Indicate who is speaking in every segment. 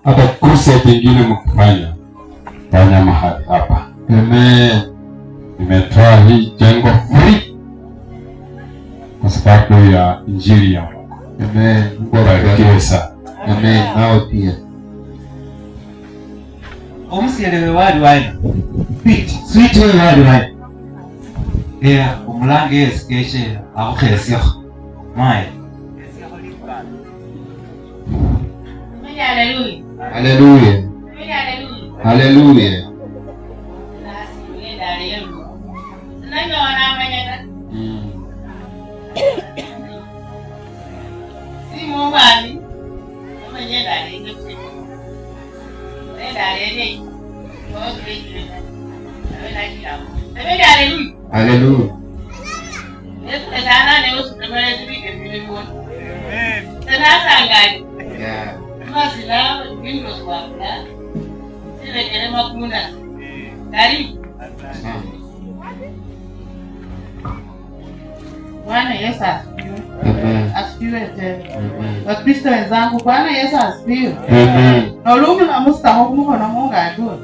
Speaker 1: Hata crusade ingine mkifanya, fanya mahali hapa.
Speaker 2: Amen.
Speaker 1: Nimetoa hii jengo free kwa sababu ya injili ya Mungu.
Speaker 2: Amen. Mungu
Speaker 1: Barikiwe
Speaker 2: akubariki.
Speaker 1: sana.
Speaker 2: Amen. Nao pia.
Speaker 3: Omusielewe wali waina sweet sweet wewe wali waina yeah umulange Yesu keshe akukhesyakho maye.
Speaker 4: Haleluya.
Speaker 2: Haleluya.
Speaker 4: Haleluya.
Speaker 2: Haleluya. Haleluya. Yeah.
Speaker 4: Karibu.
Speaker 5: Bwana Yesu asifiwe.
Speaker 2: Amen.
Speaker 5: Asifiwe tena.
Speaker 2: Amen.
Speaker 5: Wakristo wenzangu, Bwana Yesu asifiwe.
Speaker 2: Amen.
Speaker 5: Nolumula musitaho kumukhono mungaki uri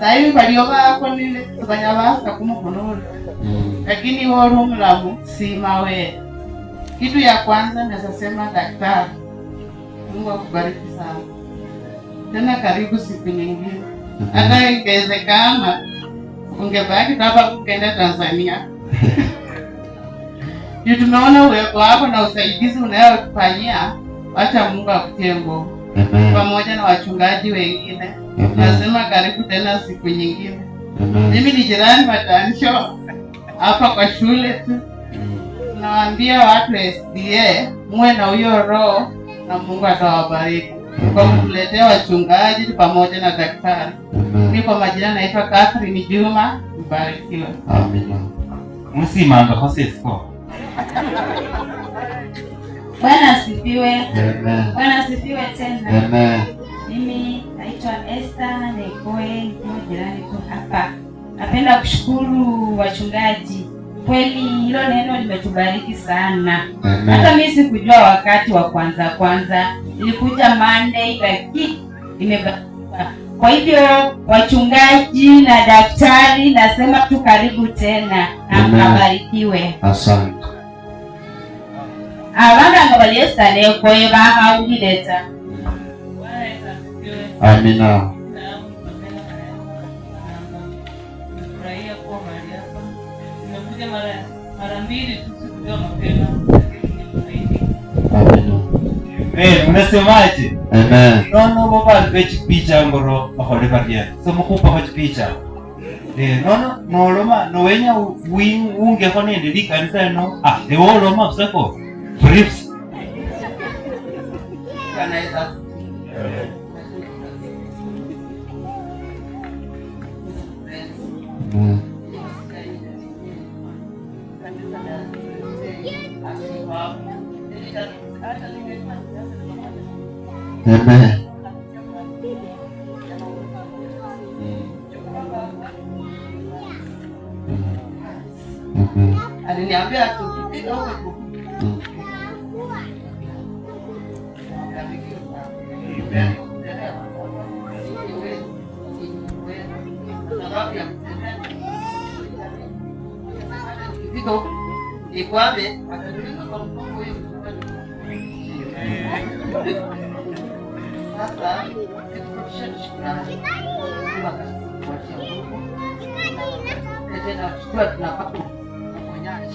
Speaker 5: sayi baliyo bakonile sebanya basita kumukhono uri, lakini iwe uli omulamu sima wele. Kitu ya kwanza naweza sema daktari, Mungu akubariki sana tena, karibu siku nyingine. Hata ingewezekana ungebaki hapa kukenda Tanzania. Juu tumeona uwepo wako na usaidizi unayotufanyia, wacha Mungu akutie nguvu
Speaker 2: Amen.
Speaker 5: pamoja na wachungaji wengine.
Speaker 2: Amen.
Speaker 5: Nasema karibu tena siku nyingine.
Speaker 2: Amen.
Speaker 5: Mimi ni jirani wa Tansho hapa kwa shule tu. Nawaambia watu SDA muwe na huyo roho na Mungu atawabariki kwa kutuletea wachungaji pamoja na daktari. Mimi kwa majina naitwa Catherine Juma, mbarikiwe.
Speaker 2: Amina.
Speaker 3: Musimanga sesiko.
Speaker 6: Bwana asifiwe.
Speaker 2: Amen.
Speaker 6: Bwana asifiwe tena.
Speaker 2: Amen.
Speaker 6: Mimi naitwa Esther Nekoe, nikiwa jirani tu hapa. Napenda kushukuru wachungaji, kweli hilo neno limetubariki sana. Hata
Speaker 2: Amen.
Speaker 6: mimi sikujua wakati wa kwanza kwanza, nilikuja Monday lakini nimebarikiwa. Kwa hivyo wachungaji na daktari, nasema tu karibu tena na
Speaker 2: Amen.
Speaker 6: mkabarikiwe.
Speaker 2: Asante.
Speaker 6: Abana nga bali Esther Nekoe bakhawulile ta.
Speaker 4: Bwana Yesu asifiwe.
Speaker 2: Amina.
Speaker 4: Nimefurahia kuwa mahali hapa. Nimekuja mara mbili tu, sikujua mapema, lakini nimefaidika.
Speaker 2: Amina.
Speaker 3: Amen. Unasemaje?
Speaker 2: Amen.
Speaker 3: Nono bo bali bechipicha ngoro bakhole barya so mukhupakho chipicha nono noloma nowenya ungekho nende likanisa lino ewe oloma busako briefs.
Speaker 5: Bwana Yesu asifiwe.
Speaker 2: Amen. Amen. Amen.
Speaker 5: Aliniambia tukifika huko tu.
Speaker 2: Amen.
Speaker 5: Tukifika huko nikwame atatuliza kwa mgongo huyo. Sasa tukurudisha shukrani. Mungu akatupatia nguvu. Na tena tukiwa tunapata uponyaji.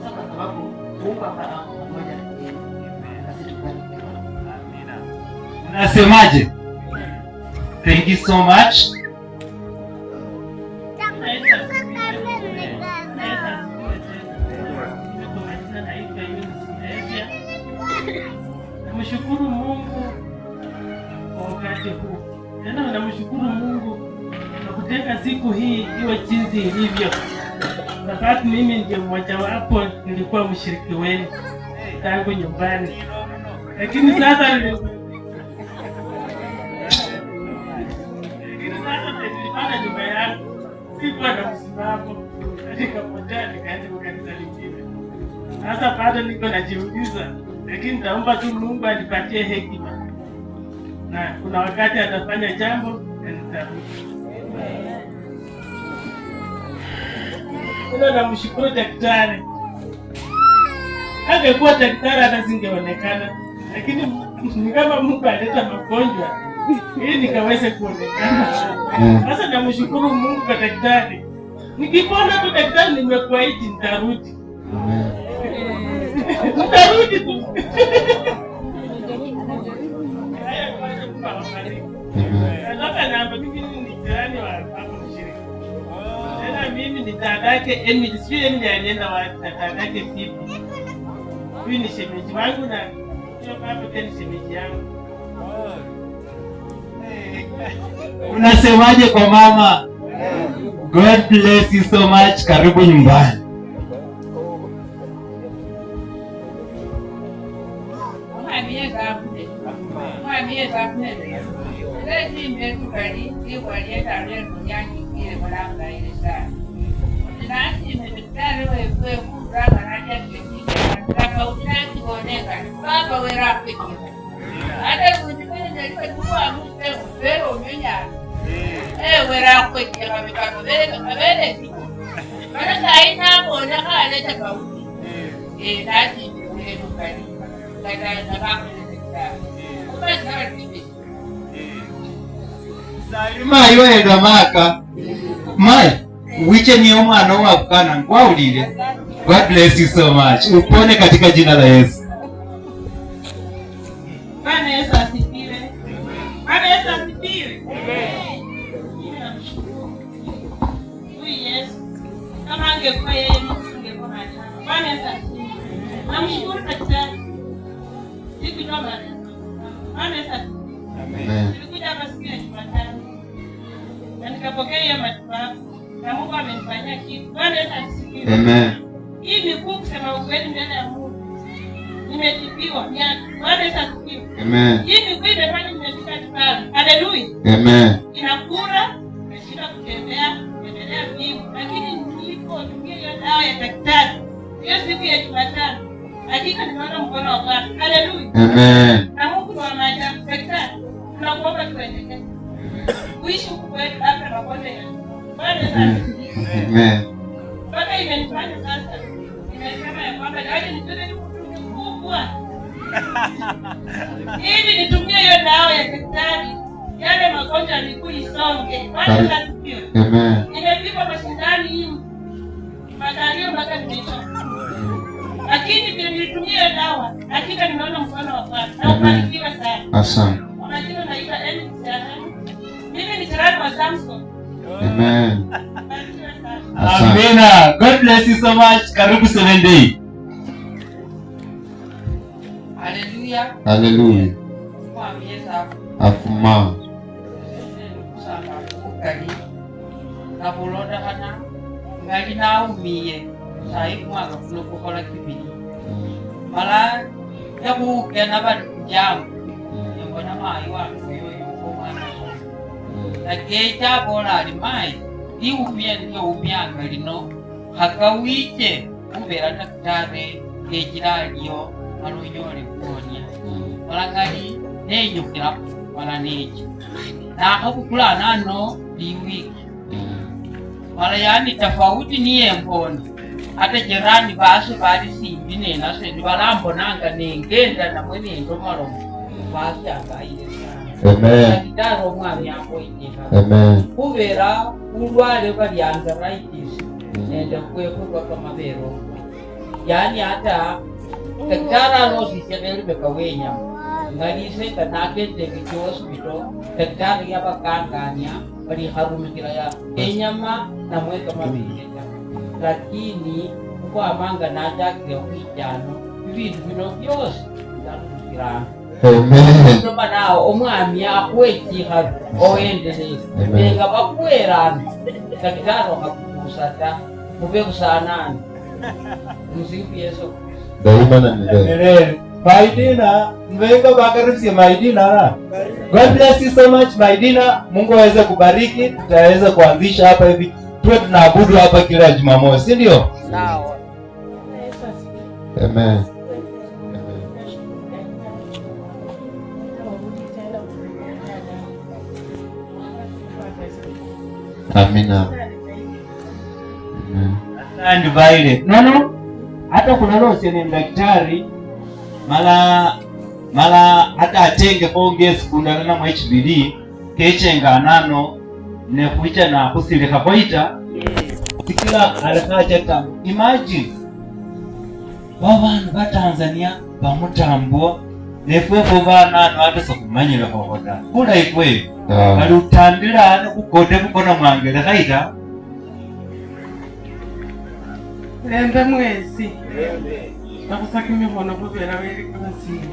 Speaker 5: Sasa kwa sababu Mungu pamoja na yeye. Basi tubarikiwe.
Speaker 3: Unasemaje? Thank you so much.
Speaker 4: Bwana Yesu asifiwe. Bwana Yesu asifiwe tena. Mimi kwa majina naitwa Eunice Mlevya. Namshukuru Mungu kwa wakati huu. Tena namshukuru Mungu kwa kutenga siku hii iwe jinsi ilivyo. Sababu mimi ndiye mmojawapo nilikuwa mshiriki wenu tangu nyumbani. Lakini sasa nilipata nyumba yangu, sikuwa na msimamo, nikapotea nikaenda kwa kanisa lingine. Sasa bado niko najiuliza Lakini nitaomba tu Mungu anipatie hekima, na kuna wakati atafanya jambo na nitarudi. Tena namshukuru daktari. Angekuwa daktari hata singeonekana, lakini ni kama Mungu aleta magonjwa ili nikaweze kuonekana. Sasa namshukuru Mungu kwa daktari. Nikipona tu daktari, nimekuahidi nitarudi. Nitarudi tu. Haya, kwanza Mungu awabariki. Nataka namba, mimi ni jirani wa hapo mshirika. Tena mimi ni dadake Emily, sijui Emily alienda wapi na dadake Bibi. Huyu ni shemeji wangu na huyo baba pia ni shemeji yangu.
Speaker 3: Unasemaje kwa mama? God bless you so much. Karibu nyumbani. Mai wenda maka mai wiche ni omwana wabukana ngwaulile. God bless you so much. Upone katika jina la Yesu.
Speaker 5: Bwana Yesu asifiwe. Bwana Yesu asifiwe. Mimi namshukuru huyu Yesu. Kama angekuwa yeye mimi singekuwa mahali hapa. Bwana Yesu asifiwe. Namshukuru daktari. Sikujua mahali. Bwana Yesu asifiwe.
Speaker 2: Amen.
Speaker 5: Nilikuja hapa siku ya Jumatano na nikapokea hiyo matibabu na Mungu amenifanyia kitu. Bwana Yesu asifiwe.
Speaker 2: Amen.
Speaker 5: Hii miguu, kusema ukweli mbele ya Mungu, nimetibiwa miaka. Bwana Yesu asifiwe.
Speaker 2: Amen.
Speaker 5: Hii miguu imefanya nimefika hadi pale. Haleluya.
Speaker 2: Amen.
Speaker 5: Inakura, nimeshinda kutembea, kuendelea vimo, lakini nilipotumia hiyo dawa ya daktari hiyo siku ya Jumatano, hakika nimeona mkono wa Bwana. Haleluya.
Speaker 2: Amen.
Speaker 5: Na Mungu ni wa maajabu. Daktari, tunakuomba tuendelee kuishi huku kwetu, labda magonjwa ya Bwana Yesu asifiwe.
Speaker 2: Amen.
Speaker 5: Mpaka imenifanya sasa nimesema ya kwamba aje nitoe mtungi mkubwa ili nitumie hiyo dawa ya daktari, yale magonjwa ya miguu isonge. Bwana Yesu asifiwe.
Speaker 2: Amen.
Speaker 5: Nimepigwa mashindani hii makalio mpaka nimechoka, lakini vile nilitumia hiyo dawa, hakika nimeona mkono wa Bwana na ubarikiwe sana.
Speaker 2: Asante.
Speaker 5: Kwa majina naitwa Emily Siarani. Mimi ni jirani wa Samson.
Speaker 2: Amen.
Speaker 5: Barikiwe sana.
Speaker 2: Asante.
Speaker 3: Amina. God bless you so much. Karibu 7 day.
Speaker 7: Haleluya.
Speaker 2: Hallelujah.
Speaker 7: Mwami Yesu
Speaker 2: Afuma.
Speaker 7: kusanga kukali nakhulondekhana ngali naumiye sayi kumwaka kuno kukhola kibili mala yakhukena bali kujamu nembona mayi wange oyoyo omwana nakecha abola ali mayi liumia nilyo umyanga lino khaka wiche khubela daktari kechila aliyo mala onyole kuwonia mala ngali nenyukhila mala necha nakhabukula nano liwiki mala yani tofauti niye mbona ate jirani basi bali simbi nenase nibalambonanga nengenda namwe nendomalomo basyangayile sana.
Speaker 2: Amen.
Speaker 7: Daktari omwami akhoyilekha
Speaker 2: Amen.
Speaker 7: khubera bulwale bali arthritis nende khwekhulwa kamabere okwe, yani ata daktari alosisye khelubeka wenyama ngalise nakendenge chihospital daktari yabakangania bali kharumikhila ya enyama namwe kamabere ta, lakini khukhwamanga nachakile khwichano bibindu bino byosi ndarumikhilanga.
Speaker 2: Amen.
Speaker 7: Noma nawo omwami akhwechikha owendelele
Speaker 2: Amen.
Speaker 7: nenga bakhwerana daktari okhakukusa ta mube busanani msifu Yesu Kristo.
Speaker 2: Daima na milele.
Speaker 3: Amen. Maidina, mwenga bakaribishe Maidina na. God bless you so much Maidina. Mungu aweze kubariki, tutaweza kuanzisha hapa hivi. Tuwe tunaabudu hapa kila Jumamosi, si ndio?
Speaker 7: Sawa.
Speaker 5: Yesu asifiwe.
Speaker 2: Amen.
Speaker 5: Nashukuru
Speaker 2: Amina. Amen.
Speaker 3: Asante Violet. Nono hata kunalosya ni daktari mala mala hata atenge konge sikundana na HBD kechenga nano ne kuicha na kusilika koita sikila alikacha ta imagine babantu ba Tanzania bamutambo nefwe bana no hata sokumanyira hohoda kula ikwe bali utambira ne kugode kukona mwangele kaita
Speaker 4: Lembe mwezi. Nakusaka imikhono khubera wele kabasini.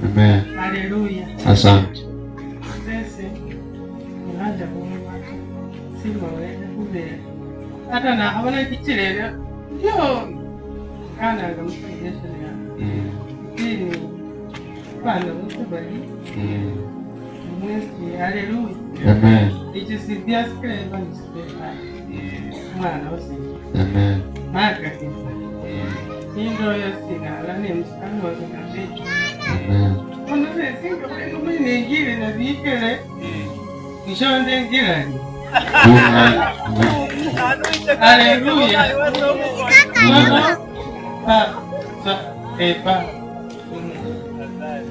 Speaker 2: Amen.
Speaker 4: Haleluya.
Speaker 2: Asante.
Speaker 4: Sese nganja kumwata sima wele khubera hata nakhabona kichilele ndio kananga mufoundation ya lakini bana bosi bali mwezi. Haleluya.
Speaker 2: Amen.
Speaker 4: Ichi sikilemba nisipeka mwana osi.
Speaker 2: Amen.
Speaker 4: Makakisa indo yosinala nemusikani wazingavetu.
Speaker 2: Amen.
Speaker 4: Ono sesingaeningile nabikele nishondengilani. Haleluya. Pa sa epa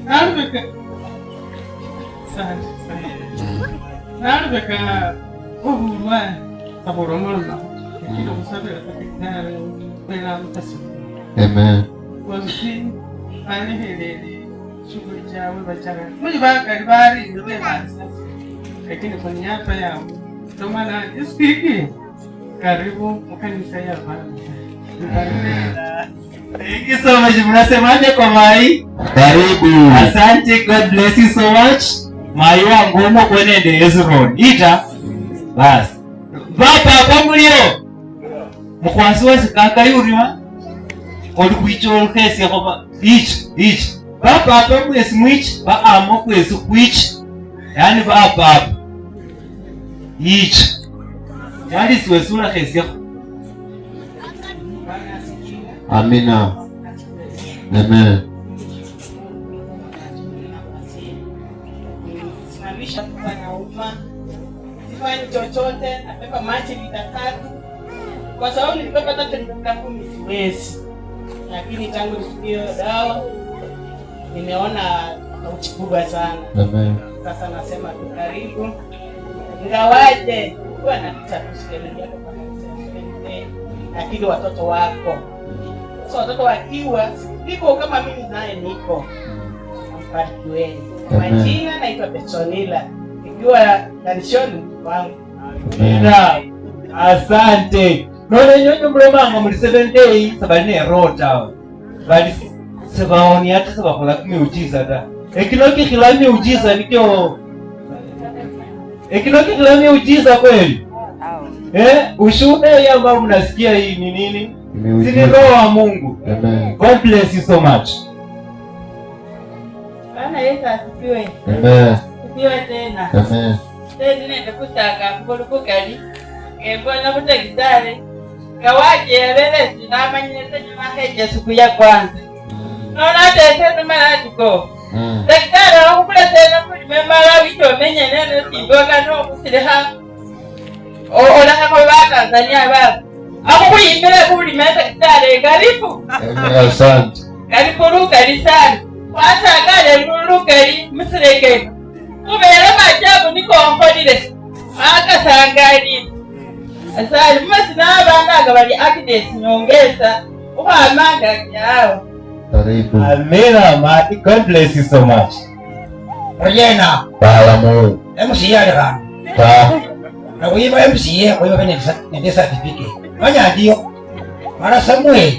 Speaker 4: nalubeka sante nalubeka obulwa sakhulomoloma lakini khusabila daktari kwela mutasi.
Speaker 2: Amen.
Speaker 4: Wasi alehelele shughuli chawe bachara muli bakali bali bebasa lakini kwa niaba yao ndio maana ispiki karibu mkanisa ya Bwana.
Speaker 3: Thank you so much. Mnasemaje kwa mai?
Speaker 2: Karibu.
Speaker 3: Asante, God bless you so much. Mai wangu humo kwenende Ezron. Ita. Bas. Baba pamulio. Mukwansi wesi kakayurima. Oli kuichol kesi khoba ich ich. Baba pamwesi mwich ba amo kwesi kwich. Yani baba. Ich. Yani siwesula kesi.
Speaker 2: Amina. Amen.
Speaker 5: Simamisha kwa nauma. Sifanyi chochote, nabeba maji lita 3. Kwa sababu nilibeba hata lita 10 siwezi. Lakini tangu nitumie dawa nimeona tofauti kubwa sana.
Speaker 2: Amen.
Speaker 5: Sasa nasema tu karibu. Ingawaje kwa napita kusikia kwa kanisa, lakini watoto wako. So watoto wakiwa niko kama mimi naye niko. Mbarikiweni. Majina naitwa Petronila. Nikiwa kanishoni wangu.
Speaker 3: Amina. Asante. None nyonyo mlomanga muli 7 days sabali ne rota. Bali sebaoni hata sebakhola kimiujiza ta. Ekino kikhila miujiza nikyo. Ekino kikhila miujiza kweli. Ushuhuda hii ambao mnasikia hii ni nini? Si ni roho wa Mungu.
Speaker 2: Amen.
Speaker 3: God bless you so much.
Speaker 5: Bwana Yesu asifiwe.
Speaker 2: Amen.
Speaker 5: Asifiwe tena.
Speaker 2: Amen.
Speaker 5: Tena nende kutaka mbolukukali. Ngembona kutakitale. Kawaje lele sinamanyire tenyuma heje siku ya kwanza. Nona tete numara tuko. Daktari akukula tena kulime mara wicho menye nene simboga no kusileha. Ola hako ba Tanzania ba. Akukuyimbira kulime daktari karibu.
Speaker 2: Asante.
Speaker 5: Karibu lukali sana. Wasangale lukali musireke. Kubera majabu niko nkolile. Akasangali. Asali masina abana bali Agnes nyongeza uhamanga yao.
Speaker 2: Karibu.
Speaker 3: Amina, Mati. God bless you so much.
Speaker 8: Riena.
Speaker 2: Bala mo.
Speaker 8: MCA alira.
Speaker 2: Ta.
Speaker 8: Na kuiba MCA kuiba nende certificate. Manya ndio. Mara Samuel.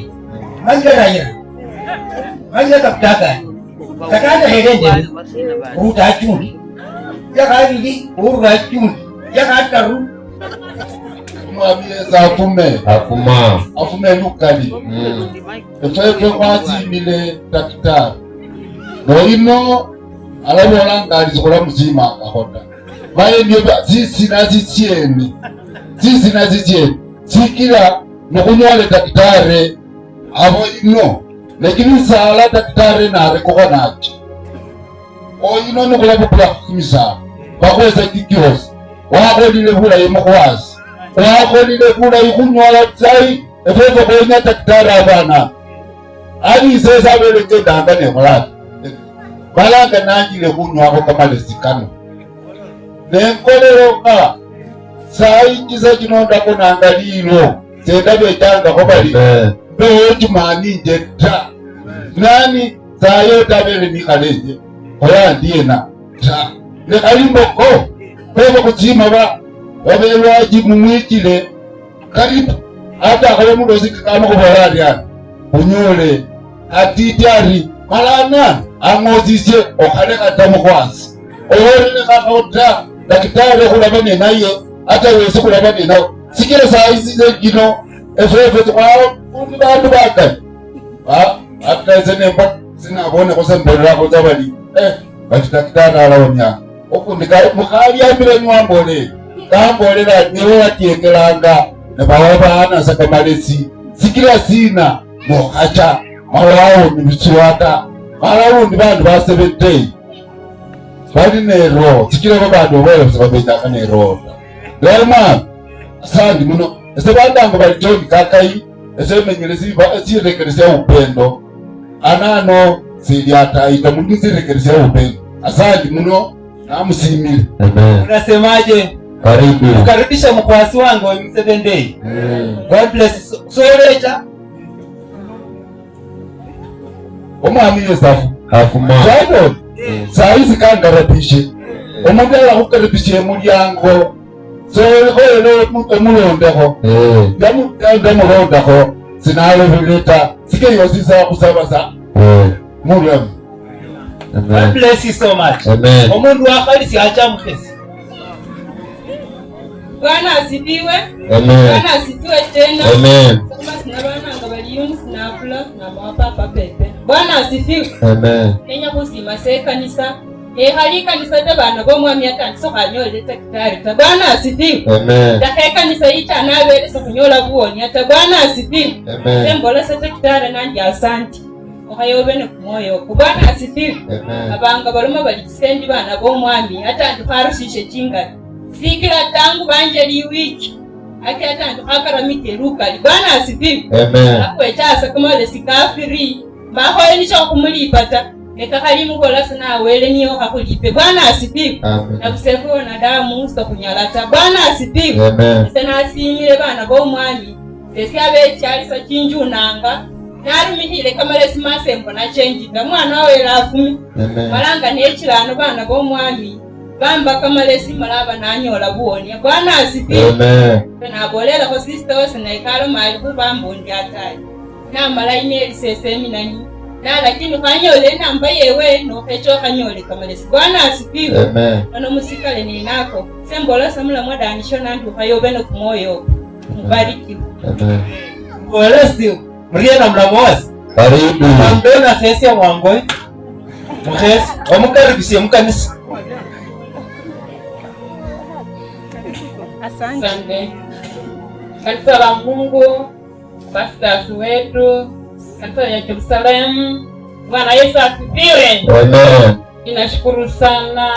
Speaker 8: Manja Raila. Manja kaptaka. Takanda herende. Ruta chuni. Ya kabili urga chuni. Ya kataru.
Speaker 9: Mwamieza afume.
Speaker 2: Afuma.
Speaker 9: Afume lukali. Efefe kwazimile daktari. Noino alabola ngali muzima akhoda. Baye niyo zisina zitsieni. Zisina zitsieni. Sikila nokunyole daktari abo ino. Lakini sala daktari nare kokonacho. Oyino nokulabukula kumisala. Bakweza kikyosi. Wakholile bulayi mukhwasi. Wakholile bulayi khunyola tsai efefwe khwenya daktari abana ali isese abele kendanga nekholaka balanga nanjile khunywakho kamalesi kano nenkolelokha sainjisa chino ndakonanga lilo sendabechangakho bali mbewo chimaninje ta nani sayo tabele nikhaleje khoyandiena ta nekhalimboko fefwe khuchima babelwaji mumwichile karibu ata akhole mulosi kama khubola ari unyole atiti ari malana ang'osisye okhalekha ta mukhwasi owelelekhakho ta dakitari khulaba nenaye ata wesi khulaba nenawe sikila saisi kino efefwe tukhwafundi bandu bakali ata ese nemba sinabonekho sembolelakho tsa bali bati dakitari alawonyanga okundi mukhali amile niwambolele kambolela niwe watiekelanga nebawa baana sakamalesi sikila sina nokhacha malawo nibisuwata mala undi bandu ba 70 bali nero sikila babandu bola sebabechaka nero lema asandi muno ese bandango bali John Kakai ese menyele sirekeresya upendo anano siliataita mundu sirekeresya upendo asandi muno namusimile.
Speaker 2: Amen.
Speaker 3: Unasemaje?
Speaker 2: Karibu.
Speaker 3: Ukaribisha mkwasi wangu wa 7 day. God bless. Soleja.
Speaker 9: Omwami Yosefu.
Speaker 2: Afuma.
Speaker 9: Jago. Saizi kangarapishe. Omundu alakukaribishe mulyango. Soolekho emulondekho. Ndamulondakho sinalobeleta sike yosisa khusaba sa. Mulemu.
Speaker 3: God bless you so much.
Speaker 2: Amen.
Speaker 3: Omundu wakhalisi acha mukhesi.
Speaker 10: Bwana asifiwe.
Speaker 2: Amen.
Speaker 10: Bwana asifiwe tena.
Speaker 2: Amen.
Speaker 10: Kama sina bana ngabali Yunus na Apula na mawapa pepe. Bwana asifiwe.
Speaker 2: Amen.
Speaker 10: Kenya kusima se kanisa. Hali kanisa ta bana bomwami akanso khanyole daktari ta. Bwana asifiwe.
Speaker 2: Amen.
Speaker 10: Ta kanisa ita nabele sokunyola buoni ata. Bwana asifiwe.
Speaker 2: Amen.
Speaker 10: Sembola se daktari nandi asante. Okhayobe ne kumoyo. Bwana asifiwe.
Speaker 2: Amen.
Speaker 10: Abanga baloma bali kisendi bana bomwami ata ndikharushishe chingali. Sikila tangu banje liwiki ati ata ndikharamike lukali. Bwana asifiwe.
Speaker 2: Amen.
Speaker 10: Akwechasa kumale sikafiri makhoye nicho khumulipa ta nekakhali mukhola sinawele niyo khakhulipe. Bwana asifiwe.
Speaker 2: Amen.
Speaker 10: Nabusefu na damu sokhunyala ta. Bwana asifiwe.
Speaker 2: Amen.
Speaker 10: Ese nasimile bana bomwami sesi abechalisa chinjunanga narumikhile kamalesi masembo nachenjita mwana wawele afumi.
Speaker 2: Amen.
Speaker 10: Malanga nechilano bana bomwami bamba kamalesi malaba nanyola buonia. Bwana asifiwe.
Speaker 2: Amen.
Speaker 10: Nabolelakho sister wase naikalo mali khubambundi atali namala email seseminani na lakini khanyole enamba yewe nokhecho khanyole kamalesi. Bwana asifiwe.
Speaker 2: Amen.
Speaker 10: Ano musikale ninako sembola samula mwadanisho nandukhayobe nokumoyo mubarikiwe.
Speaker 2: Amen.
Speaker 3: Mbolesi mriena mlamosi.
Speaker 2: Karibu.
Speaker 3: Mbona khesi mwangoe mukhesi omukaribishie mukanisa.
Speaker 10: Asante. Kanisa la Mungu, pastors wetu, kanisa ya Yerusalemu. Bwana Yesu asifiwe.
Speaker 2: Amen.
Speaker 10: Ninashukuru sana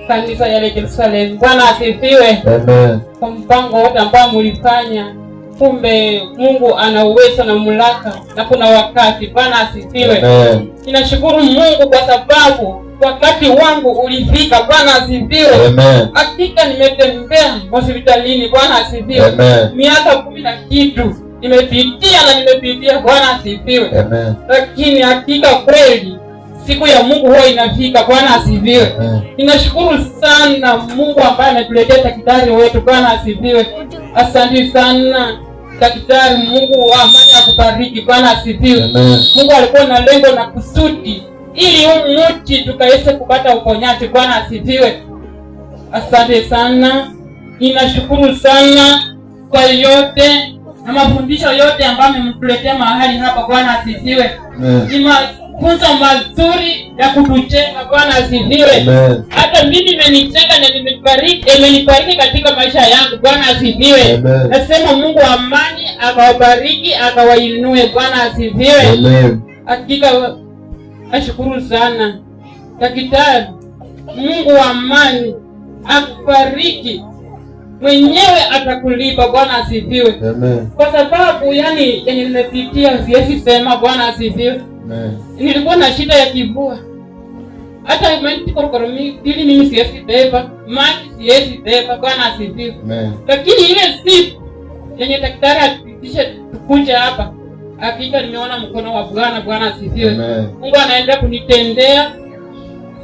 Speaker 10: kanisa ya Yerusalemu. Bwana asifiwe.
Speaker 2: Amen.
Speaker 10: Kwa mpango wote ambao mlifanya. Kumbe Mungu ana uwezo na mamlaka na kuna wakati. Bwana asifiwe.
Speaker 2: Amen.
Speaker 10: Ninashukuru Mungu kwa sababu wakati wangu ulifika. Bwana asifiwe.
Speaker 2: Amen.
Speaker 10: Hakika nimetembea hospitalini. Bwana asifiwe.
Speaker 2: Amen.
Speaker 10: Miaka 10 na kitu nimepitia na nimepitia. Bwana asifiwe.
Speaker 2: Amen.
Speaker 10: Lakini hakika kweli siku ya Mungu huwa inafika. Bwana asifiwe. Ninashukuru sana Mungu ambaye ametuletea daktari wetu. Bwana asifiwe. Asante sana daktari, Mungu wa amani akubariki. Bwana asifiwe. Mungu alikuwa na lengo na kusudi ili huu mti tukaweze kupata uponyaji. Bwana asifiwe. Asante sana, ninashukuru sana kwa yote na mafundisho yote ambayo mmemtuletea mahali hapa. Bwana asifiwe. Ni mafunzo mazuri ya kutujenga. Bwana asifiwe. Hata mimi imenijenga na imenibariki katika maisha yangu. Bwana asifiwe. Nasema Mungu wa amani akawabariki akawainue. Bwana asifiwe. Hakika nashukuru sana daktari, Mungu wa amani akubariki Mwenyewe atakulipa. Bwana asifiwe.
Speaker 2: Amen.
Speaker 10: Kwa sababu yani yenye nimepitia siwezi sema. Bwana asifiwe.
Speaker 2: Amen.
Speaker 10: Nilikuwa na shida ya kifua, hata korokoro pili mimi siwezi beba, maji siwezi beba. Bwana asifiwe.
Speaker 2: Amen.
Speaker 10: Lakini ile siku yenye daktari alipitisha tukuja hapa, hakika nimeona mkono wa Bwana. Bwana asifiwe.
Speaker 2: Amen.
Speaker 10: Mungu anaendelea kunitendea,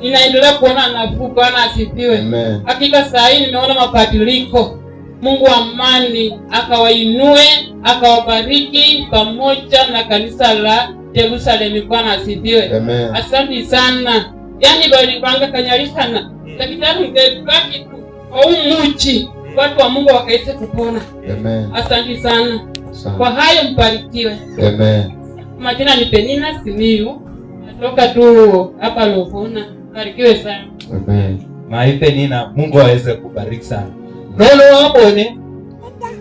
Speaker 10: ninaendelea kuona nafuu. Bwana asifiwe.
Speaker 2: Amen.
Speaker 10: Hakika saa hii nimeona mabadiliko. Mungu wa amani akawainue akawabariki pamoja na kanisa la Yerusalemu. Bwana asifiwe.
Speaker 2: Amen.
Speaker 10: Asante sana. Yani balipanga kanyalisana daktari ngebaki tu au muchi watu wa Mungu wakaise kupona.
Speaker 2: Amen.
Speaker 10: Asante sana
Speaker 2: Asante.
Speaker 10: kwa hayo, mbarikiwe.
Speaker 2: Amen.
Speaker 10: Majina ni Penina Simiyu, natoka tu hapa Luvuna. Barikiwe sana.
Speaker 2: Amen.
Speaker 3: Maipe nina Mungu aweze kubariki sana. Nono wabone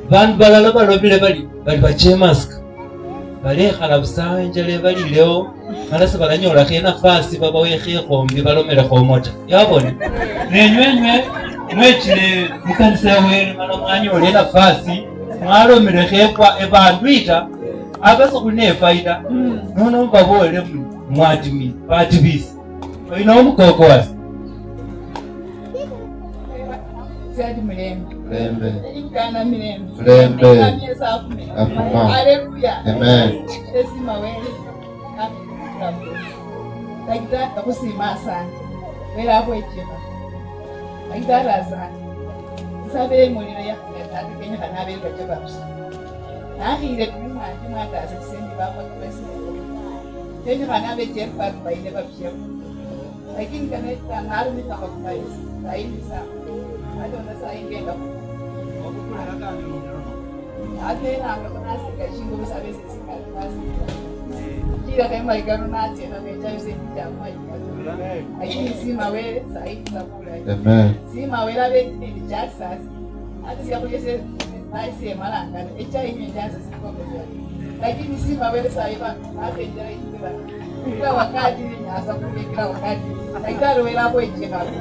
Speaker 3: vandu balala balobile bali bali bachemaska balekhala busa enjala balilewo mala sebalanyolakho enafasi babawekho ekhombi balomelekho omota yabone nenywenywe mwechile mukanisa yawene mala mwanyola enafasi mwalomelekho ekwa ebandu ita aba sekhuli nefaida nono mubabole mwadimi batibisi olina omukoko wase.
Speaker 5: Sadi Mirembe.
Speaker 2: Mirembe.
Speaker 5: Uganda Mirembe.
Speaker 2: Mirembe.
Speaker 5: Kamyesa afume.
Speaker 2: Afuma.
Speaker 5: Haleluya.
Speaker 2: Amen.
Speaker 5: Esima wele. Daktari akusima asante. Wele akwechema. Daktari asante. Nsabe muliro yakugenda kenya kana bere baje babusa. Nakhile kumwanje mwatasa chisendi bakwa president. Kenya kana be jeff baile babusha. Lakini kana nalumita kwa kubaisa. Saidi sana.
Speaker 2: Amen.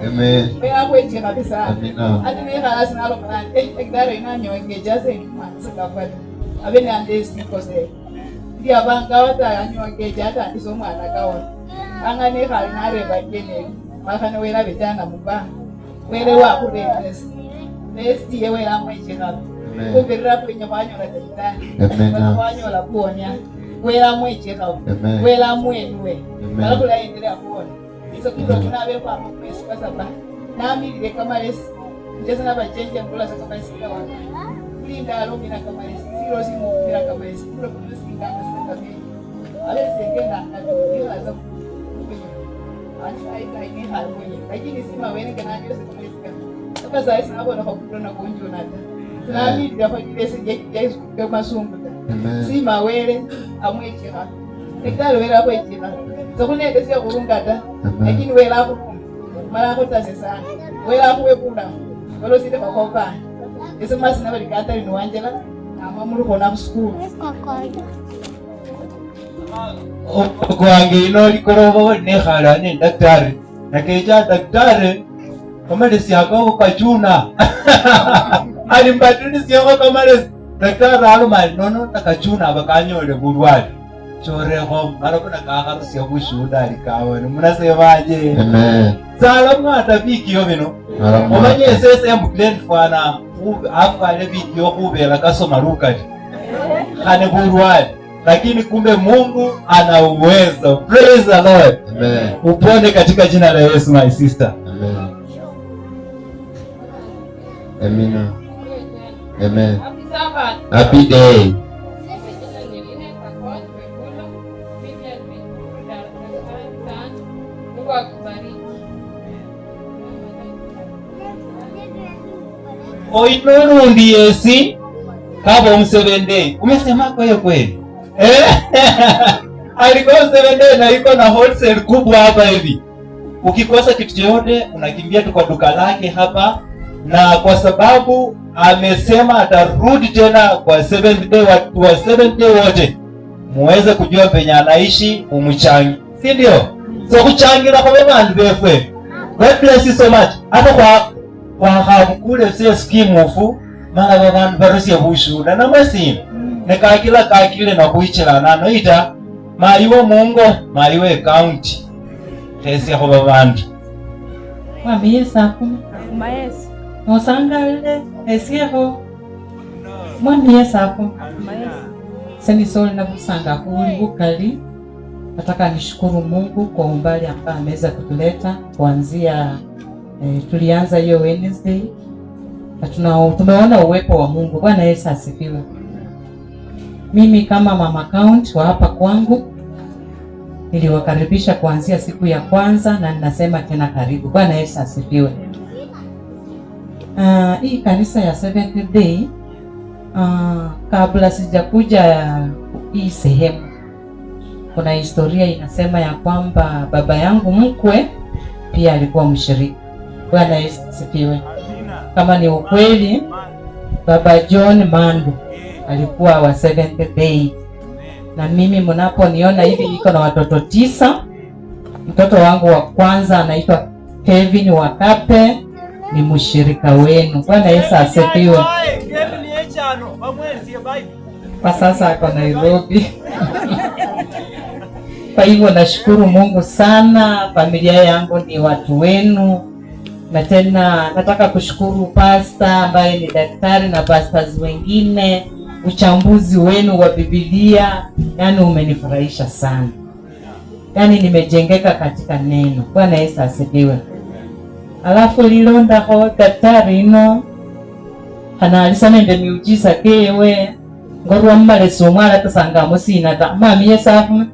Speaker 2: Amen. Amina. Amen. Amen. Amen.
Speaker 5: Simawele amwechera daktari wera akwechera sokunende siyakurungata lakini wera akurunga mara akutase sana wera akuwekula olosile kwakopana ese masina balikata lino wanjela nama mulukhona khusukulu
Speaker 3: kwange ino likorobo nekhala ne daktari nakecha daktari kamalesi ako kachuna alimbatilisiakho kamalesi daktari aloma nono nakachuna bakanyole bulwale chorekho malabona kakharusya bushuda alikawene munasebaje.
Speaker 2: Amen.
Speaker 3: Sala mwata bikiyo bino omanye esese emukileni fwana afwale bikiyo khubela kasoma lukali khane bulwale, lakini kumbe Mungu ana uwezo. Praise the Lord.
Speaker 2: Amen.
Speaker 3: Upone katika jina la Yesu my sister.
Speaker 2: Amen. Amina. Amen. Happy day.
Speaker 3: Oinorundi yesi kaba omusevende umesema kwayo kweli alikuwa msevende na iko na wholesale kubwa hapa hivi. Ukikosa kitu chochote unakimbia tu kwa duka lake hapa, na kwa sababu amesema atarudi tena kwa seventh day, watu wa seventh day wote muweze kujua penye anaishi, umchangi, si ndio? So kuchangira kwa bandu befwe. God bless you so much. Hata kwa kwa hamkule sio skimu ufu Mala babandu barusya bushuda namasina nekakila kakile nakhwichilana noita mayi wa mungo mayi we county khesyakho babandu.
Speaker 11: Mwami Yesu akuma. Nosangalile esyekho. Mwami Yesu akuma. Senisoli na busanga huli bukali. Nataka nishukuru Mungu kwa umbali ambao ameweza kutuleta kuanzia tulianza hiyo Wednesday na tumeona uwepo wa Mungu. Bwana Yesu asifiwe. Mimi kama mama count wa hapa kwangu niliwakaribisha kuanzia siku ya kwanza na ninasema tena karibu. Bwana Yesu asifiwe. Hii kanisa ya Seventh Day, kabla sijakuja hii sehemu, kuna historia inasema ya kwamba baba yangu mkwe pia alikuwa mshirika. Bwana Yesu asifiwe. Kama ni ukweli, Baba John Mandu alikuwa wa Seventh Day. Na mimi mnaponiona hivi niko na watoto 9. Mtoto wangu wa kwanza anaitwa Kevin Wakape, ni mshirika wenu. Bwana Yesu asifiwe. Kwa sasa ako Nairobi. Kwa hivyo nashukuru Mungu sana, familia yangu ni watu wenu. Na tena nataka kushukuru pastor ambaye ni daktari na pastors wengine. Uchambuzi wenu wa Biblia yani umenifurahisha sana. Yani nimejengeka katika neno. Bwana Yesu asifiwe. Alafu lilonda ho daktari ino kana nende miujiza kewe ngorwa mmaleso omwala tasanga musina ta mwami Yesu afume.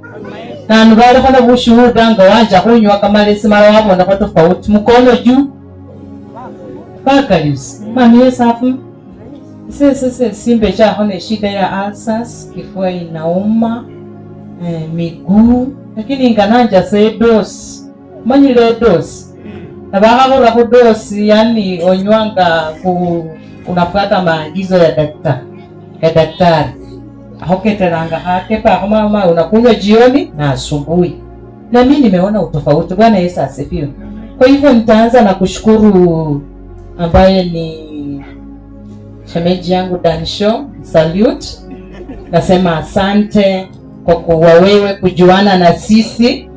Speaker 11: Nanu balikho na bushuhuda nga wanja khunywa kamalesi mala wabonakho tofauti mukono juu bakalisi. Mwami Yesu afume. Sisi simbe chakho ne shida ya ulcers, kifua inauma, miguu, lakini ngananja se dosi manyile dosi na bakakora ku dosi, yani onywanga unafuata maagizo ya daktari ya daktari ahoketeranga hakepa mama unakunywa jioni na asubuhi, na mimi nimeona utofauti. Bwana Yesu asifiwe. Kwa hivyo nitaanza na kushukuru ambaye ni shemeji yangu Dansho, salute. Nasema asante kwa kuwa wewe kujuana na sisi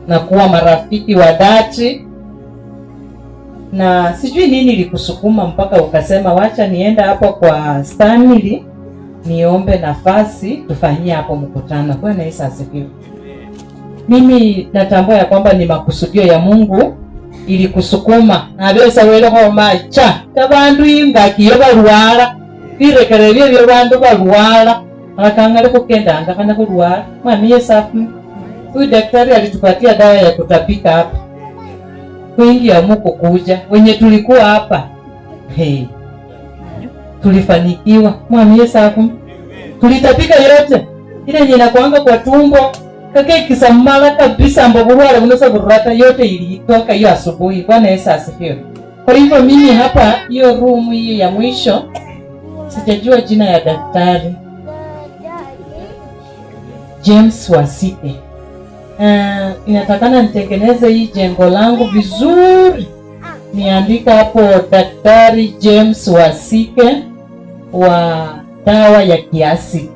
Speaker 11: na kuwa marafiki wa dhati. Na sijui nini ilikusukuma mpaka ukasema wacha nienda hapo kwa Stanley niombe nafasi tufanyie hapo mkutano. Bwana Yesu asifiwe. Mimi natambua ya kwamba ni makusudio ya Mungu ili kusukuma nabesa wele ho macha tabandu inga kiyo barwara birekere byo bandu barwara alakangale kukendanga kana kulwara. Mwami Yesu afume. Huyu daktari alitupatia dawa ya kutapika hapa, wengi amuko kuja wenye tulikuwa hapa hey, tulifanikiwa. Mwami Yesu afume. Tulitapika yote ile yenye inakuanga kwa tumbo kake kisamala kabisa mbogurwale bunosa burata yote ilitoka hiyo asubuhi. Bwana Yesu asifiwe. Kwa hivyo mimi hapa hiyo room hii ya mwisho sijajua jina ya daktari James Wasike. Inatakana nitengeneze hii jengo langu vizuri, niandika hapo Daktari James Wasike wa dawa ya kiasi,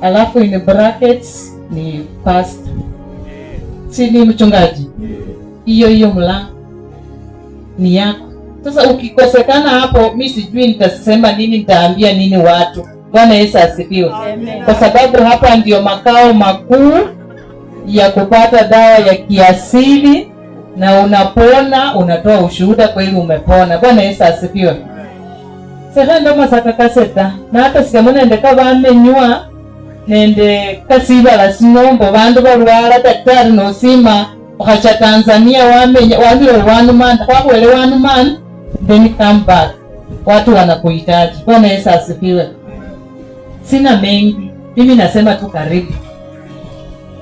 Speaker 11: alafu in brackets ni pastor, si ni mchungaji. Hiyo hiyo mlango ni yako. Sasa ukikosekana hapo, mi sijui nitasema nini, nitaambia nini watu. Bwana Yesu asifiwe. Kwa sababu hapa ndio makao makuu ya kupata dawa ya kiasili, na unapona, unatoa ushuhuda kweli umepona. Bwana Yesu asifiwe. Sasa ndo masaka kaseta na hata sikamona ndeka bamenywa nende kasibala sinombo bandu barwara daktari nosima okacha Tanzania wamenya wambire 1 month kwakwele 1 month then come back, watu wanakuhitaji. Bwana Yesu asifiwe. Sina mengi, mimi nasema tu karibu.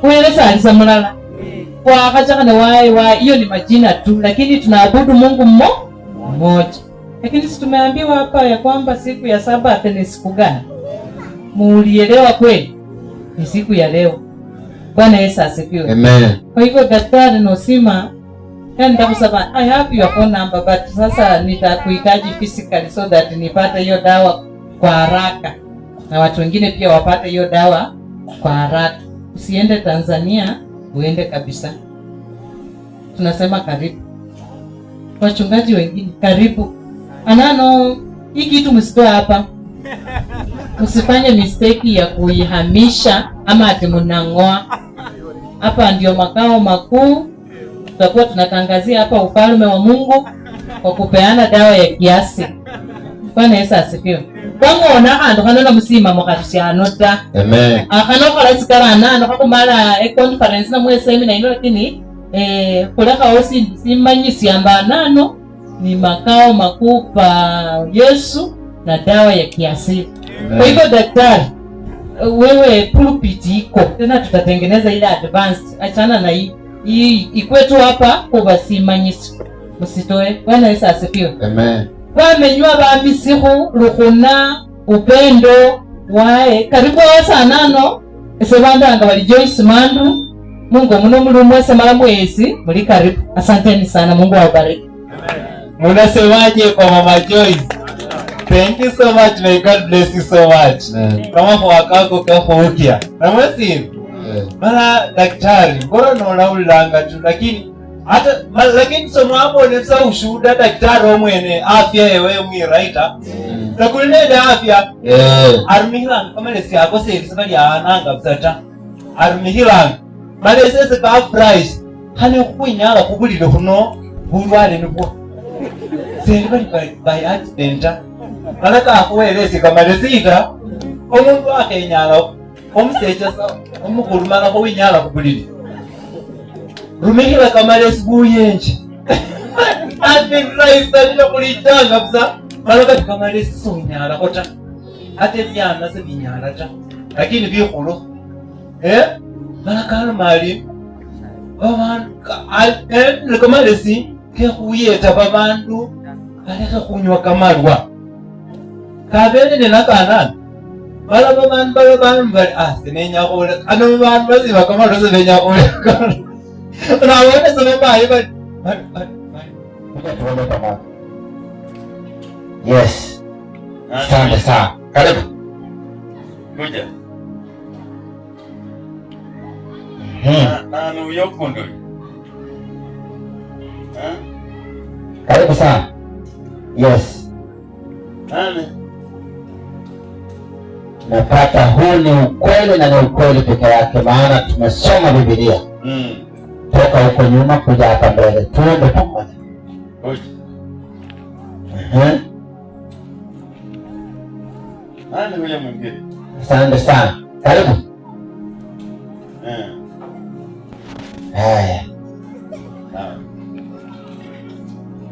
Speaker 11: Kueleza alisamulala kwa akachaka wae hiyo ni majina tu, lakini tunaabudu Mungu mmoja. Lakini si tumeambiwa hapa ya kwamba siku ya Sabato ni siku gani? Muulielewa kweli? Ni siku ya leo. Bwana Yesu asifiwe.
Speaker 2: Amen.
Speaker 11: Kwa hivyo daktari nosima Yani nitakusema I have your phone number but sasa nitakuhitaji physically so that nipate hiyo dawa kwa haraka na watu wengine pia wapate hiyo dawa kwa haraka. Usiende Tanzania, uende kabisa. Tunasema karibu. Wachungaji wengine karibu. Anano, hii kitu msitoe hapa. Usifanye mistake ya kuihamisha ama ati mnang'oa. Hapa ndio makao makuu. Tutakuwa tunatangazia hapa ufalme wa Mungu kwa kupeana dawa ya kiasi. Bwana Yesu asifiwe. Bang'ona khandu khano namusima mukharusyano ta.
Speaker 2: Amen.
Speaker 11: Akhano khola sikara nano khakhumala e-conference namwe seminar ino, lakini khulekhawo simanyisya mba nano ni makao makuu pa Yesu na dawa ya kiasili. Kwa hivyo daktari, wewe pulpit iko tena, tutatengeneza ile advanced, achana na hii hii ikwetu hapa kubasimanyisya, msitoe. Bwana Yesu asifiwe.
Speaker 2: Amen.
Speaker 11: Bamenywa bamisikhu lukhuna upendo wae karibu wasanano ese bandanga bali Joyce Mandu. Mungu muno muli mwese mara mwezi muli karibu. Asanteni sana, Mungu awabariki.
Speaker 3: Munasemaje kwa Mama Joyce? Thank you so much. May God bless you so much. Kama kwa wakako kakhukia. Namwesi. Mara daktari, mbona naona ulanga tu lakini hata lakini somo hapo ni sa ushuhuda daktari omwene afya yewe mwiraita. Takulinde afya. Arumihilanga kama lesi yako sasa bali ananga bsata. Arumihilanga. Male sasa ka fresh. Hane khuinyala khubulile khuno bulwale nibwo. Seri bali by accident. Malaka akhuwelesi kamalesita omundu akhenyala omusecha sa omukhulu mala khuwinyala khubulile. Rumihila kamalesi buyenje. Ati raisa kulichanga busa malaka kamalesi sowinyala khota. Ate byana se binyala ta. Lakini bikhulu. Malaka alomali babandu kamalesi kekhuyeta babandu balekhe khunywa kamalwa. Kabele nenakanana bala babandu bala bali sinenya khule ano babandu basiba kamalwa sebenya khule. Nawone sebe bali
Speaker 12: Tuombe pamoja. Yes. Asante sana. Karibu.
Speaker 13: Kuja. Na nuyokundo.
Speaker 12: Karibu sana. Yes.
Speaker 13: Nani?
Speaker 12: Napata huu ni ukweli na ni ukweli peke yake, maana tumesoma Biblia. Toka huko nyuma kuja hapa mbele. Tuombe pamoja.
Speaker 13: Nani huyo mwingine?
Speaker 12: Asante sana. Karibu. Haya.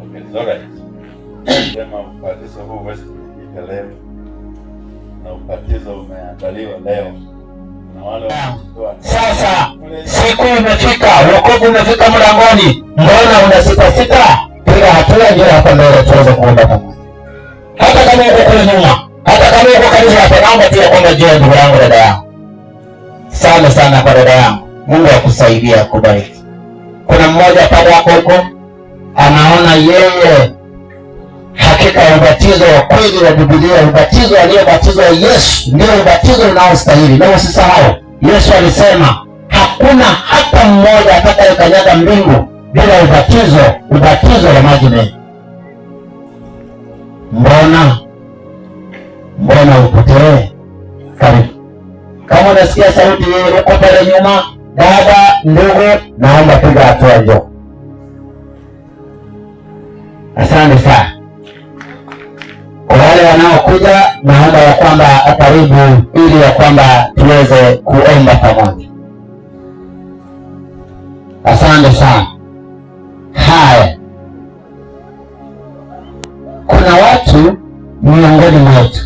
Speaker 13: Okay, it's all right. Sema ubatizo huu huwezi kufanyika leo. Na ubatizo umeandaliwa leo. Na wale
Speaker 12: sasa siku imefika, wokovu umefika mlangoni. Mbona unasita sita? Piga hatua ndio hapa mbele tuweze kuomba pamoja. Hata kama uko kule nyuma, hata kama uko karibu hapa, naomba tu kwamba jioni ndugu yangu, dada yangu. Sana sana kwa dada yangu. Mungu akusaidie, akubariki. Kuna mmoja pale hapo huko anaona yeye hakika ubatizo wa kweli wa Biblia, ubatizo aliyobatizwa Yesu ndio ubatizo unaostahili. Na usisahau Yesu alisema hakuna hata mmoja atakayekanyaga mbingu bila ubatizo, ubatizo wa maji mengi. Mbona upotee? Karibu. Kama unasikia sauti uko pale nyuma, dada, ndugu, naomba piga hatua njoo. Asante sana. Kwa wale wanaokuja, naomba ya kwamba karibu ili ya kwamba tuweze kuomba pamoja. Asante sana. Haya. Kuna watu miongoni mwetu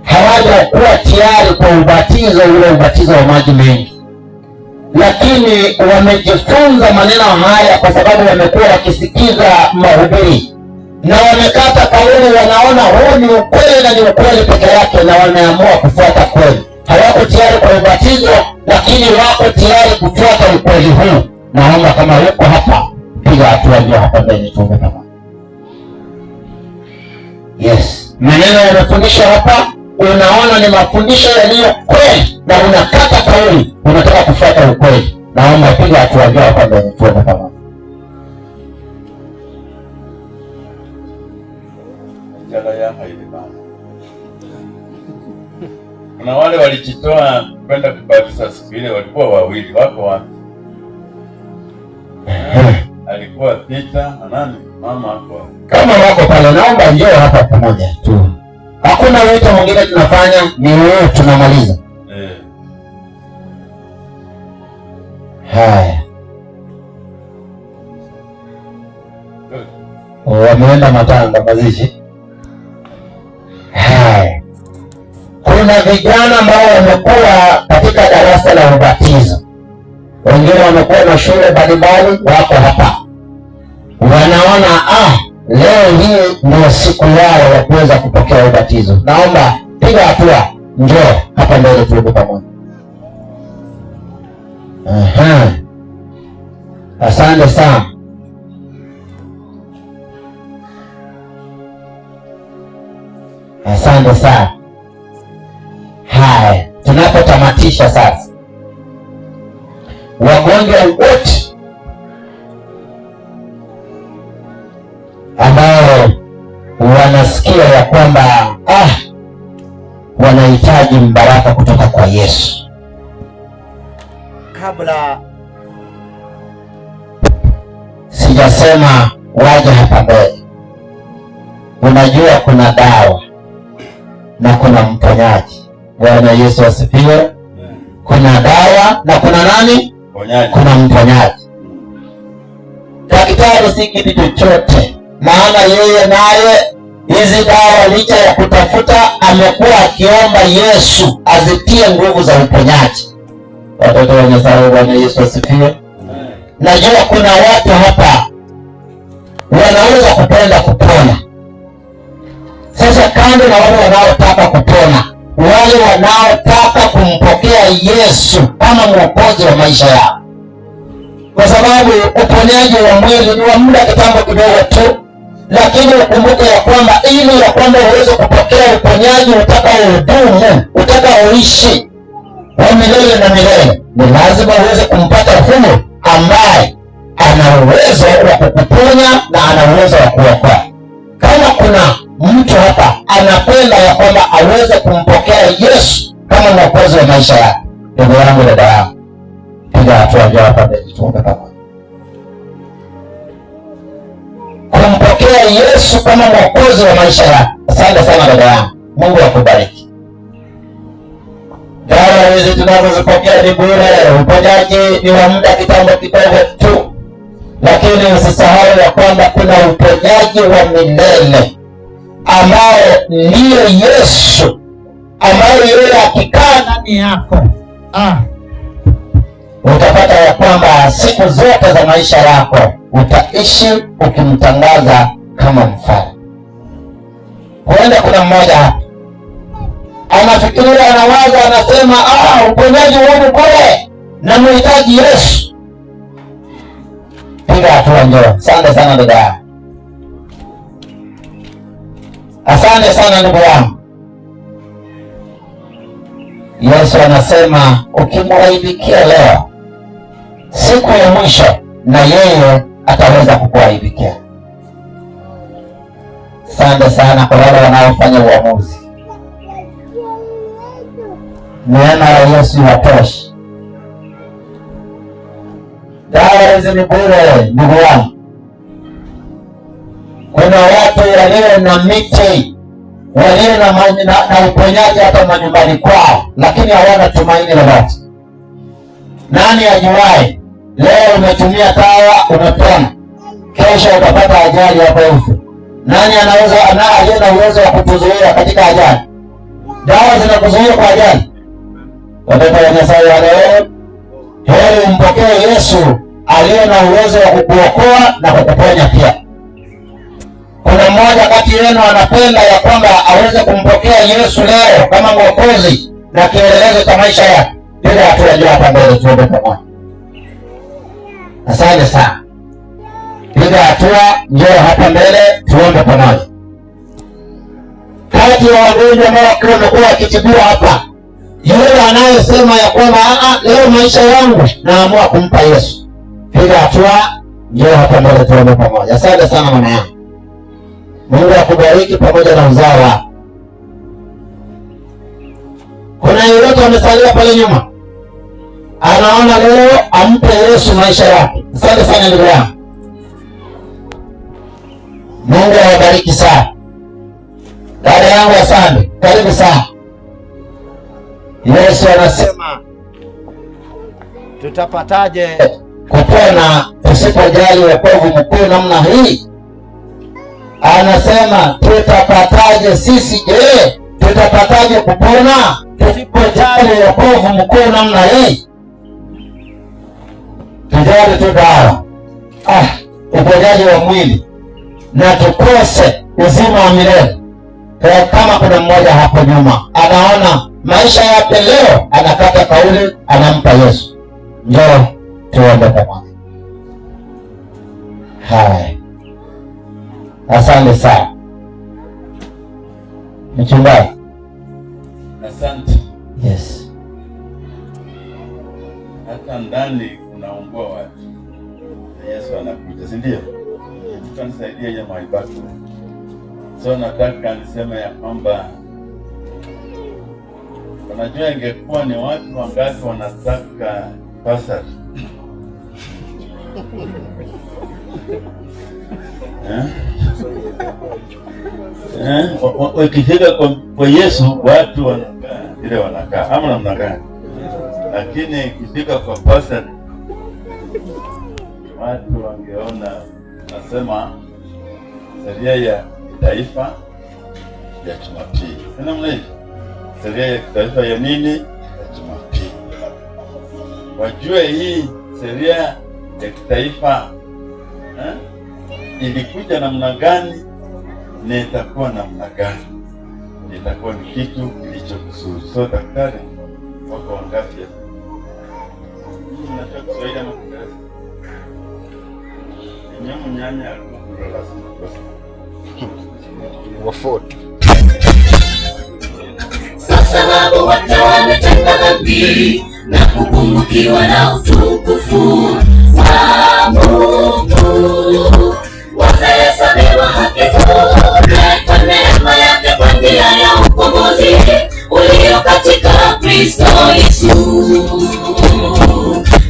Speaker 12: hawajakuwa tayari kwa ubatizo ule, ubatizo wa maji mengi, lakini wamejifunza maneno haya kwa sababu wamekuwa wakisikiza mahubiri na wamekata kauli, wanaona huu ni ukweli na ni ukweli peke yake, na wameamua kufuata kweli. Hawako tayari kwa ubatizo, lakini wako tayari kufuata ukweli huu. Naomba kama uko hapa, Piga hatua njoo hapa mbele tuombe pamoja. Yes, maneno yanafundishwa hapa, unaona ni mafundisho yaliyo kweli na unakata kauli, unataka kufuata ukweli. Naomba piga hatua njoo hapa mbele tuombe pamoja.
Speaker 13: Kuna wale walijitoa kwenda kubatiza siku ile, walikuwa wawili, wako wapi? Alikuwa Peter na nani? Mama hapo.
Speaker 12: Kama wako pale, naomba njoo hapa pamoja tu. Hakuna wito mwingine tunafanya, ni wewe tunamaliza. Haya. Wameenda matanga mazishi. Haya. Kuna vijana ambao wamekuwa katika darasa la ubatizo. Wengine wamekuwa na shule mbalimbali, wako hapa. Wanaona leo hii ndio siku yao ya kuweza kupokea ubatizo. Naomba piga hatua, njoo hapa mbele tuombe pamoja. Aha. Asante sana. Asante sana. Haya, tunapotamatisha sasa, wagonjwa wote ambao wanasikia ya kwamba wanahitaji mbaraka kutoka kwa Yesu, kabla sijasema waje hapa mbele, unajua kuna dawa na kuna mponyaji. Bwana Yesu asifiwe. Kuna dawa na kuna nani?
Speaker 13: Mponyaji.
Speaker 12: Kuna mponyaji. Daktari si kitu chochote, maana yeye naye hizi dawa licha ya kutafuta amekuwa akiomba Yesu azitie nguvu za uponyaji. Watoto wa Nyasaye, Bwana Yesu asifiwe. Najua kuna watu hapa wanaweza kupenda kupona. Sasa kando na wale wanaotaka kupona, wale wanaotaka kumpokea Yesu kama mwokozi wa maisha yao, kwa sababu uponyaji wa mwili ni wa muda kitambo kidogo tu, lakini ukumbuke ya kwamba ili ya kwamba uweze kupokea uponyaji utakaodumu, utakaoishi wa milele na milele, ni lazima uweze kumpata huyo ambaye ana uwezo wa kukuponya na ana uwezo wa kuokoa. Kama kuna mtu hapa anapenda ya kwamba aweze kumpokea Yesu kama mwokozi wa maisha yake, ndugu yangu, dada yangu, piga hatua njoo hapa mbele tuombe pamoja. Kumpokea Yesu kama mwokozi wa maisha yake. Asante sana dada yangu, Mungu akubariki. Dawa hizi tunazozipokea ni bure, uponyaji ni wa muda kitambo kidogo tu, lakini usisahau ya kwamba kuna uponyaji wa milele ambao ndiyo Yesu, ambaye yeye akikaa ndani yako utapata ya kwamba siku zote za maisha yako utaishi ukimtangaza kama mfalme. Huenda kuna mmoja hapa anafikiria, anawaza, anasema uponyaji wangu kule na muhitaji Yesu. Piga hatua njoo. Asante sana dada yangu. Asante sana ndugu yangu. Yesu anasema ukimwaibikia leo, siku ya mwisho na yeye ataweza kukuaibikia. Asante sana kwa wale wanaofanya uamuzi. Neema ya Yesu iwatoshe. Dawa hizi ni bure ndugu yangu. Kuna watu walio na miti, walio na uponyaji hata manyumbani kwao, lakini hawana tumaini lolote. Nani ajuaye? Leo umetumia dawa umepona, kesho utapata ajali hapo ufe. Nani anaweza, aliye na uwezo wa kutuzuia katika ajali? Dawa zinakuzuia kwa ajali. Watoto wa Nyasaye wa leo, heri umpokee Yesu aliye na uwezo wa kukuokoa na kukuponya pia. Kuna mmoja kati yenu anapenda ya kwamba aweze kumpokea Yesu leo kama mwokozi na kielelezo cha maisha yake. Bila hatua juu hapa mbele tuombe pamoja. Asante sana. hatua, njoo hapa mbele tuombe pamoja. Kati ya wagonjwa ambao wakiwa wamekuwa wakitibiwa hapa, yule anayesema ya kwamba leo maisha yangu naamua kumpa Yesu, piga hatua, njoo hapa mbele tuombe pamoja. Asante sana mama yangu, Mungu akubariki pamoja na uzao wako. Kuna yeyote amesalia pale nyuma anaona leo ampe Yesu maisha yake? Asante sana ndugu yangu, Mungu awabariki sana. Dada yangu asante, karibu sana. Yesu anasema tutapataje kupona tusipojali wokovu mkuu namna hii? Anasema tutapataje sisi? Je, tutapataje kupona tusipojali wokovu mkuu namna hii? Tujali tu dawa, uponyaji wa mwili, na tukose uzima wa milele. Kama kuna mmoja hapo nyuma anaona maisha yake leo, anakata kauli, anampa Yesu, njoo tuombe pamoja. Haya, asante sana mchungaji.
Speaker 13: Asante.
Speaker 12: Yes.
Speaker 13: Hata ndani kunaungua watu, Yesu anakuja, si ndio? Tunisaidia ya maibaki. So nataka niseme ya kwamba unajua, ingekuwa ni watu wangapi wanataka pastor Wakifika kwa Yesu watu wanakaa ile wanakaa ama namna gani, lakini ikifika kwa pastor watu wangeona. Nasema sheria ya kitaifa ya Jumapili, si namna hiyo? Sheria ya kitaifa ya nini? Ya Jumapili. Wajue hii sheria ya kitaifa ilikuja namna gani na itakuwa namna gani, itakuwa ni kitu kilicho kizuri. So daktari, wako wangapi hapa? Mnajua Kiswahili ama Kiingereza? Nyanya lazima
Speaker 14: kwa sababu wote wametenda dhambi na kupungukiwa na utukufu wa Mungu, wamehesabiwa haki bure kwa neema yake kwa njia ya ukombozi ulio katika Kristo Yesu.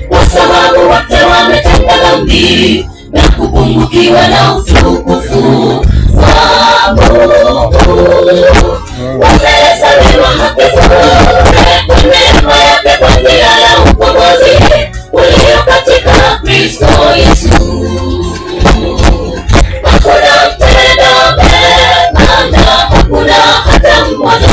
Speaker 14: Kwa sababu wote wametenda dhambi na kupungukiwa na utukufu wa Mungu, wamehesabiwa haki bure kwa neema yake kwa njia ya ukombozi ulio katika Kristo Yesu. Hakuna mtenda mema na hakuna hata mmoja.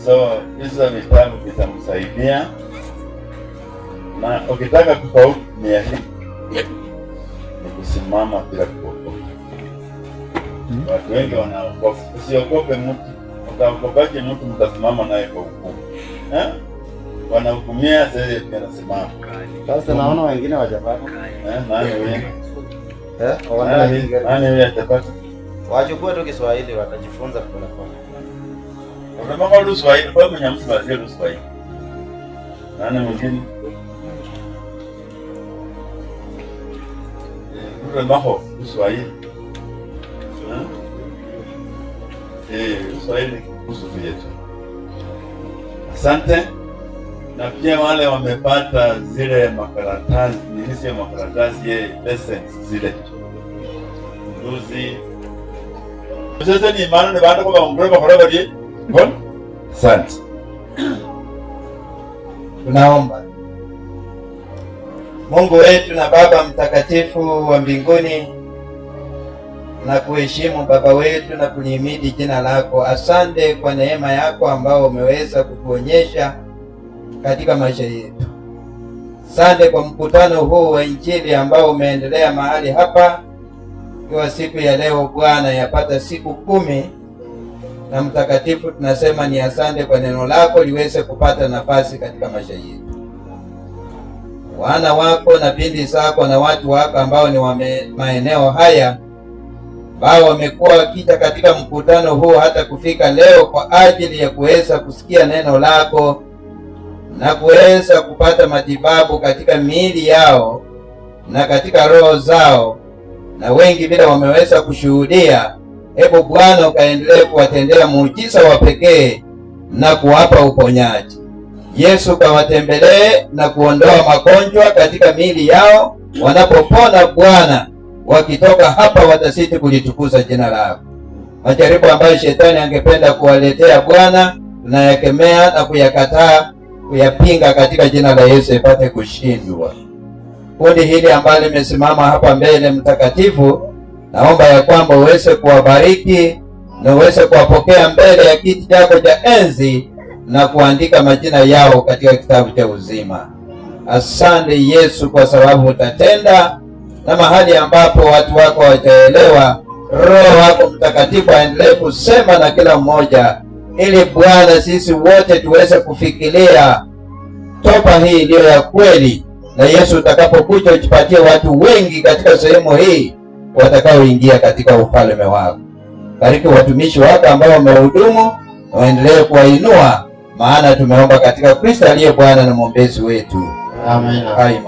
Speaker 13: So hizo vitabu vitamsaidia, na ukitaka kufaulu ni kusimama bila kuogopa. Watu wengi wanaogopa. Usiogope mtu. Utaogopaje mtu mtasimama naye kwa hukumu? Wanahukumia sasa pia nasimama.
Speaker 2: Sasa naona wengine hawajapata.
Speaker 13: Nani huyo? Nani huyo atapata?
Speaker 2: Wachukue tu Kiswahili watajifunza pole pole.
Speaker 13: Unataka Kiswahili kwa mwenye msibazie Kiswahili. Nani mwingine? Maho Kiswahili. Kiswahili kuhusu yetu. Asante. Na pia wale wamepata zile makaratasi, nilisi makaratasi ye lessons zile. Nduzi. Sasa ni maana ni baada kwa ngureba kwa bali. Bon? Asante.
Speaker 2: Tunaomba. Mungu wetu na Baba mtakatifu wa mbinguni, na kuheshimu Baba wetu na kulihimidi jina lako. Asante kwa neema yako ambao umeweza kutuonyesha katika maisha yetu. Asante kwa mkutano huu wa Injili ambao umeendelea mahali hapa kwa siku ya leo Bwana, yapata siku 10 na mtakatifu, tunasema ni asante kwa neno lako liweze kupata nafasi katika maisha yetu. Wana wako na binti zako na watu wako ambao ni wa maeneo haya ambao wamekuwa wakija katika mkutano huu hata kufika leo kwa ajili ya kuweza kusikia neno lako na kuweza kupata matibabu katika miili yao na katika roho zao, na wengi vile wameweza kushuhudia. Hebu Bwana ukaendelee kuwatendea muujiza wa pekee na kuwapa uponyaji. Yesu kawatembelee na kuondoa magonjwa katika miili yao. Wanapopona Bwana, wakitoka hapa watasiti kulitukuza jina lako. Majaribu ambayo shetani angependa kuwaletea Bwana, tunayakemea na kuyakataa, kuyapinga katika jina la Yesu ipate kushindwa. Kundi hili ambalo limesimama hapa mbele, Mtakatifu, naomba ya kwamba uweze kuwabariki na uweze kuwapokea mbele ya kiti chako cha enzi na kuandika majina yao katika kitabu cha uzima. Asante Yesu kwa sababu utatenda, na mahali ambapo watu wako hawajaelewa, Roho wako Mtakatifu aendelee kusema na kila mmoja, ili Bwana sisi wote tuweze kufikiria toba hii iliyo ya kweli, na Yesu utakapokuja ujipatie watu wengi katika sehemu hii watakaoingia katika ufalme wako. Bariki watumishi wako ambao wamehudumu, waendelee kuwainua, maana tumeomba katika Kristo aliye Bwana na mwombezi wetu.
Speaker 15: Amina.
Speaker 2: Amen.